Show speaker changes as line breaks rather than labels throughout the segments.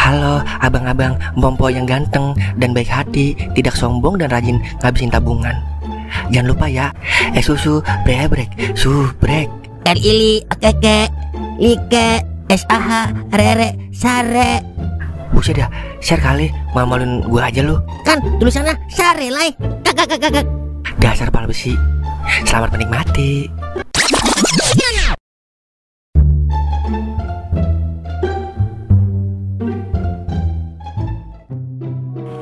Halo abang-abang Bompo yang ganteng dan baik hati, tidak sombong dan rajin ngabisin tabungan. Jangan lupa ya, susu brebrek, subrek.
Ili, keke, like, SAH, rere, sare.
Buset dah, share kali, malu-maluin gua aja lu.
Kan tulisannya sare lai. Kakak.
Dasar pala besi. Selamat menikmati.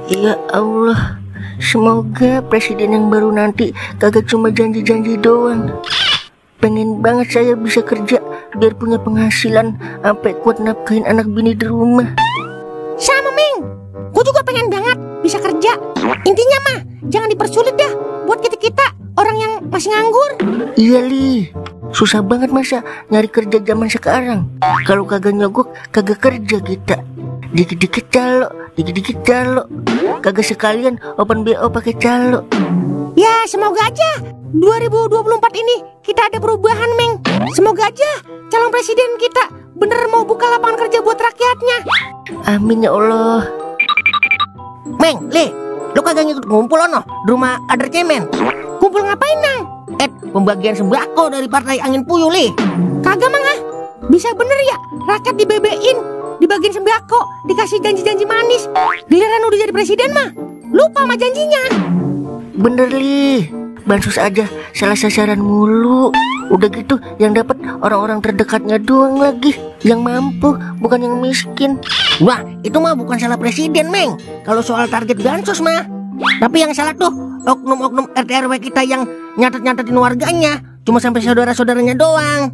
Ya Allah, semoga presiden yang baru nanti kagak cuma janji-janji doang. Pengen banget saya bisa kerja biar punya penghasilan sampai kuat nafkahin anak bini di rumah.
Sama Ming, gue juga pengen banget bisa kerja. Intinya mah jangan dipersulit dah buat kita orang yang masih nganggur.
Iya Li, susah banget masa nyari kerja zaman sekarang. Kalau kagak nyogok kagak kerja kita. Dikit-dikit calo, kagak sekalian open BO pakai calo.
Ya semoga aja 2024 ini kita ada perubahan Ming. Semoga aja calon presiden kita bener mau buka lapangan kerja buat rakyatnya.
Amin ya Allah.
Meng, Le, lu kagak ngikut ngumpul ono di rumah Kader Cemen?
Kumpul ngapain Nang?
Pembagian sembako dari Partai Angin Puyuh, Le.
Kagak Mang ah. Bisa bener ya rakyat dibebein, dibagiin sembako, dikasih janji-janji manis. Giliran udah jadi presiden mah lupa sama janjinya.
Bener Li, bansos aja salah sasaran mulu. Udah gitu yang dapat orang-orang terdekatnya doang lagi, yang mampu bukan yang miskin.
Wah, itu mah bukan salah presiden, Meng. Kalau soal target bansos mah. Tapi yang salah tuh oknum-oknum RT RW kita yang nyatet-nyatetin warganya, cuma sampai saudara-saudaranya doang.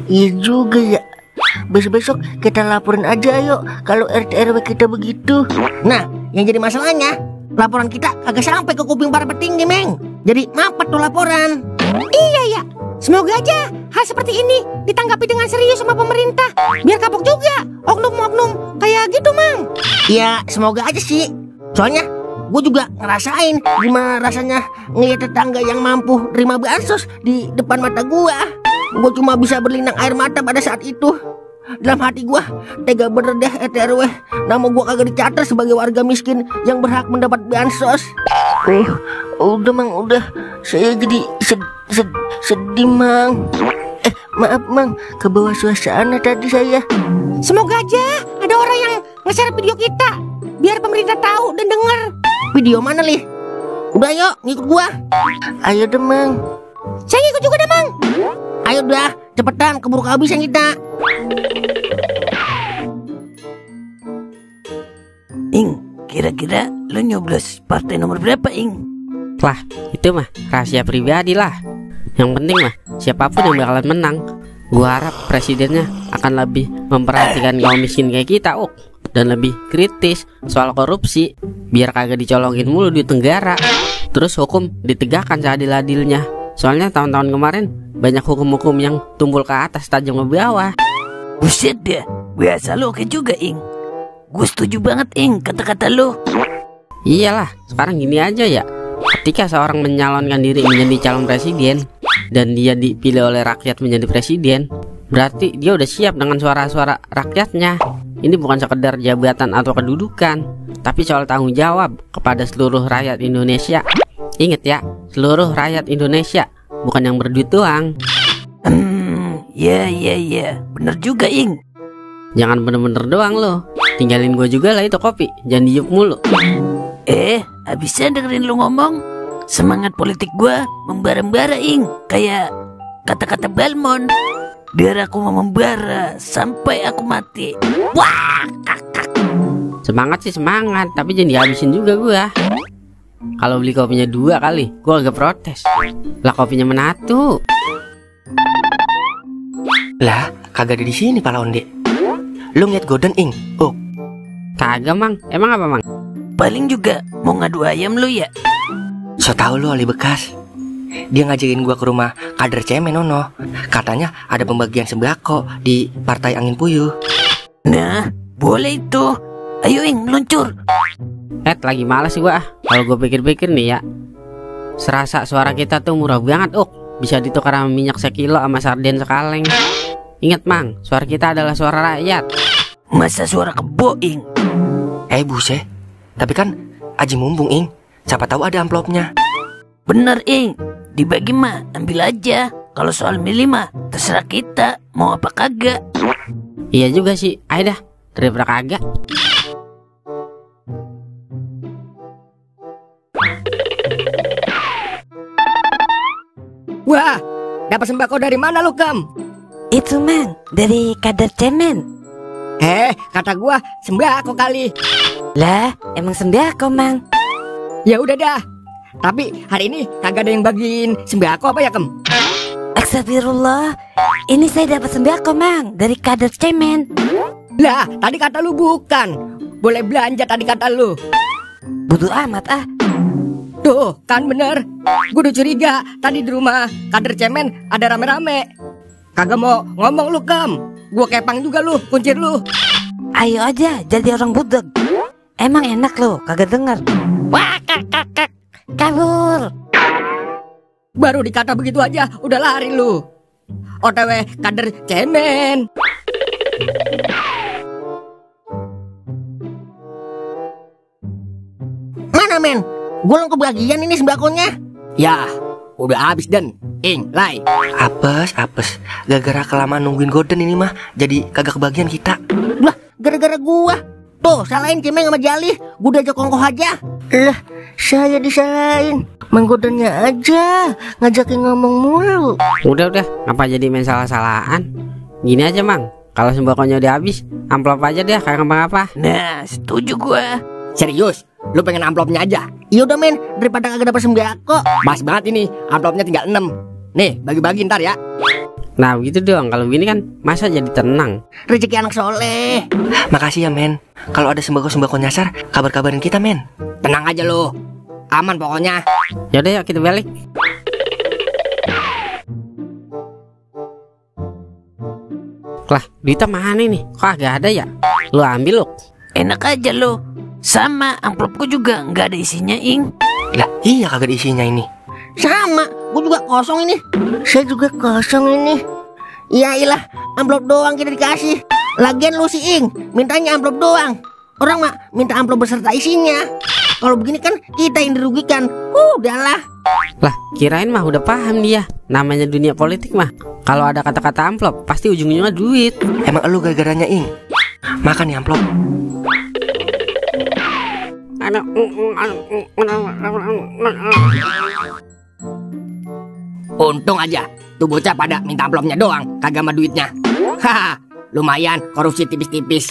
Iya juga ya. Besok-besok kita laporin aja yuk kalau RT RW kita begitu.
Nah, yang jadi masalahnya laporan kita agak sampai ke kuping para petinggi, Meng. Jadi mampet tuh laporan.
Iya ya. Semoga aja hal seperti ini ditanggapi dengan serius sama pemerintah, biar kapok juga oknum-oknum kayak gitu, Mang.
Ya, semoga aja sih. Soalnya gue juga ngerasain gimana rasanya ngeliat tetangga yang mampu terima bansos di depan mata gue. Gue cuma bisa berlinang air mata pada saat itu. Dalam hati gue tega bener deh RT RW. Nama gue kagak dicatat sebagai warga miskin yang berhak mendapat bansos.
Udah Mang, udah. Saya jadi sedih Mang. Maaf Mang, ke bawah suasana tadi saya.
Semoga aja ada orang yang nge-share video kita biar pemerintah tahu dan denger.
Video mana, Li? Udah yuk, ngikut gua.
Ayo deh Mang.
Saya ngikut juga deh Mang.
Ayo dah, cepetan keburu kehabisan kita.
Ing, kira-kira lo nyoblos partai nomor berapa, Ing?
Lah, itu mah rahasia pribadi lah. Yang penting mah siapapun yang bakalan menang, gua harap presidennya akan lebih memperhatikan kaum miskin kayak kita, dan lebih kritis soal korupsi, biar kagak dicolongin mulu di negara. Terus hukum ditegakkan seadil-adilnya. Soalnya tahun-tahun kemarin banyak hukum-hukum yang tumpul ke atas tajam ke bawah.
Buset deh, biasa lo oke juga, Ing. Gue setuju banget, Ing, kata-kata lo.
Iyalah, sekarang gini aja ya. Ketika seorang menyalonkan diri menjadi calon presiden dan dia dipilih oleh rakyat menjadi presiden, berarti dia udah siap dengan suara-suara rakyatnya. Ini bukan sekedar jabatan atau kedudukan, tapi soal tanggung jawab kepada seluruh rakyat Indonesia. Ingat ya, seluruh rakyat Indonesia, bukan yang berduit doang.
Ya, bener juga, Ing.
Jangan bener-bener doang lo. Tinggalin gue juga lah itu kopi, jangan diuk mulu.
Abisnya dengerin lu ngomong, semangat politik gua membara-bara, Ing. Kayak kata-kata Balmond, biar aku mau membara sampai aku mati. Wah, kakak.
Semangat sih semangat, tapi jangan dihabisin juga gua. Kalau beli kopinya 2 kali, gua agak protes. Lah kopinya menatu.
Lah, kagak ada di sini Pak Londe. Lu ngeliat Golden Ing?
Kagak Mang, emang apa Mang?
Paling juga mau ngadu ayam lu ya.
So tau lu oli bekas. Dia ngajakin gua ke rumah Kader Cemen Nono. Katanya ada pembagian sembako di Partai Angin Puyuh.
Nah, boleh itu. Ayo Ing, meluncur.
Lagi malas gua. Kalau gua pikir-pikir nih ya, serasa suara kita tuh murah banget, bisa ditukar sama minyak sekilo sama sarden sekaleng. Ingat Mang, suara kita adalah suara rakyat.
Masa suara kebo, Ing?
Buset. Tapi kan aji mumpung, Ing. Siapa tahu ada amplopnya.
Bener, Ing. Dibagi mah ambil aja. Kalau soal milih mah terserah kita mau apa kagak.
Iya juga sih. Ayo dah, daripada kagak.
Wah, dapat sembako dari mana lu, Kam?
Itu Mang, dari kadar cemen.
Kata gua sembako kali.
Lah, emang sembako Mang.
Ya udah dah. Tapi hari ini kagak ada yang bagiin sembako apa ya, Kem?
Astagfirullah, ini saya dapat sembako Mang, dari kadar cemen.
Lah, tadi kata lu bukan. Boleh belanja tadi kata lu.
Bodoh amat ah.
Tuh, kan bener. Gue udah curiga tadi di rumah kader cemen ada rame-rame. Kagak mau ngomong lu, Kam. Gue kepang juga lu, kuncir lu.
Ayo aja jadi orang budeg. Emang enak lo, kagak denger. Wah, kak, kabur.
Baru dikata begitu aja udah lari lu. OTW kader cemen. Mana men? Belum kebagian ini sembakonya. Ya, udah habis dan. Ing, Lai.
Apes. Gara-gara kelamaan nungguin Gorden ini mah jadi kagak kebagian kita.
Lah, gara-gara gua. Tuh, salahin Cemeng sama Jali. Gua udah ajak kongkoh aja.
Lah, saya disalahin. Menggodanya aja, ngajakin ngomong mulu.
Udah, ngapa jadi main salah-salahan? Gini aja, Mang. Kalau sembakonya udah habis, amplop aja deh, kayak apa-apa.
Nah, setuju gua.
Serius, lu pengen amplopnya aja? Iya udah men, daripada kagak dapet sembako. Pas banget ini, amplopnya tinggal 6. Nih, bagi-bagi ntar ya.
Nah begitu dong, kalau gini kan masa jadi tenang.
Rezeki anak soleh.
Makasih ya, men. Kalau ada sembako-sembako nyasar, kabar-kabarin kita, men.
Tenang aja lu, aman pokoknya.
Yaudah yuk kita balik. Lah, duitnya mana nih? Kok agak ada ya? Lu ambil lu.
Enak aja lo. Sama amplopku juga nggak ada isinya, Ing.
Lah, iya kagak ada isinya ini.
Sama, gua juga kosong ini.
Saya juga kosong ini.
Ya iyalah, amplop doang kita dikasih. Lagian lu si Ing, mintanya amplop doang. Orang mah minta amplop beserta isinya. Kalau begini kan kita yang dirugikan. Udahlah.
Lah, kirain mah udah paham dia. Namanya dunia politik mah, kalau ada kata-kata amplop, pasti ujung-ujungnya duit.
Emang elu gara-garanya, Ing. Makan nih amplop.
Untung aja tuh bocah pada minta amplopnya doang, kagak sama duitnya. Haha, lumayan korupsi tipis-tipis.